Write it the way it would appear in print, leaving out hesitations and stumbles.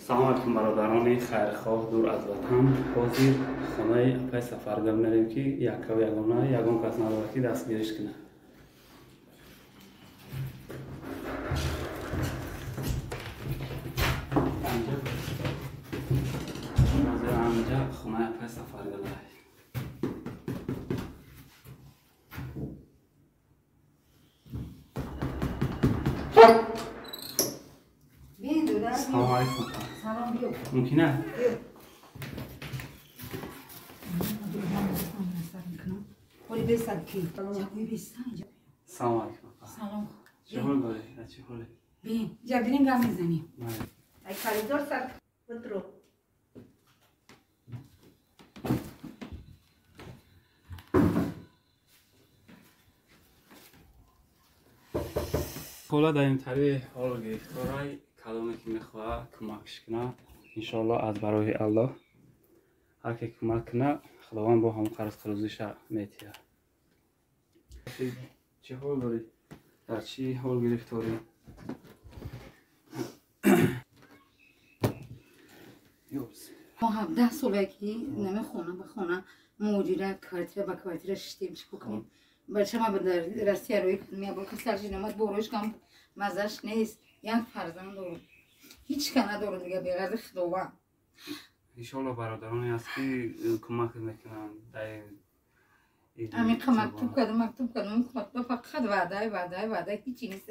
Салом алейкум, бародарони хайрхоҳ дур аз ватан. Ҳозир хонаи апай Сафаргул мерем, ки яккаву ягона, ягон кас надорад, ки дастгириш кунад. Ҳозир анҷа хонаи апай Сафаргул. Салом алейкум. Салом, биё. Мумкин аст? Салом алейкум. Салом. Чӣ ҳол дорӣ? Чӣ ҳоле? Бин, ҷа бирин, гап мезанем. Ай коридор сар битро. Хола дар ин тари ҳол гирифторай. Кадоме ки мехоҳад кӯмакш кунад, иншоалло, аз барои Аллоҳ ҳар ке кӯмак кунад, Худованд бо ҳамон қарз қарузиша метиҳад. Чӣ ҳол дорӣ? Дар чӣ ҳол гирифторӣ? Мо 17 соле ки намехона ба хона, муҳоҷират, квартира ба квартира шиштем. Чӣ кунем? Бачама дар Россия рӯй кардем, касал шиномад, борош кам мазаш нест. Як фарзанд дорам, ҳеҷ ка надорам дига беғарзи Худованд. Иншоалло, бародароне ҳаст, ки кӯмак мекунанд. Амиқа мактуб кардам, мактуб кардам, мактуб фақат ваъдай, ваъдай, ваъдай, ҳичи нест.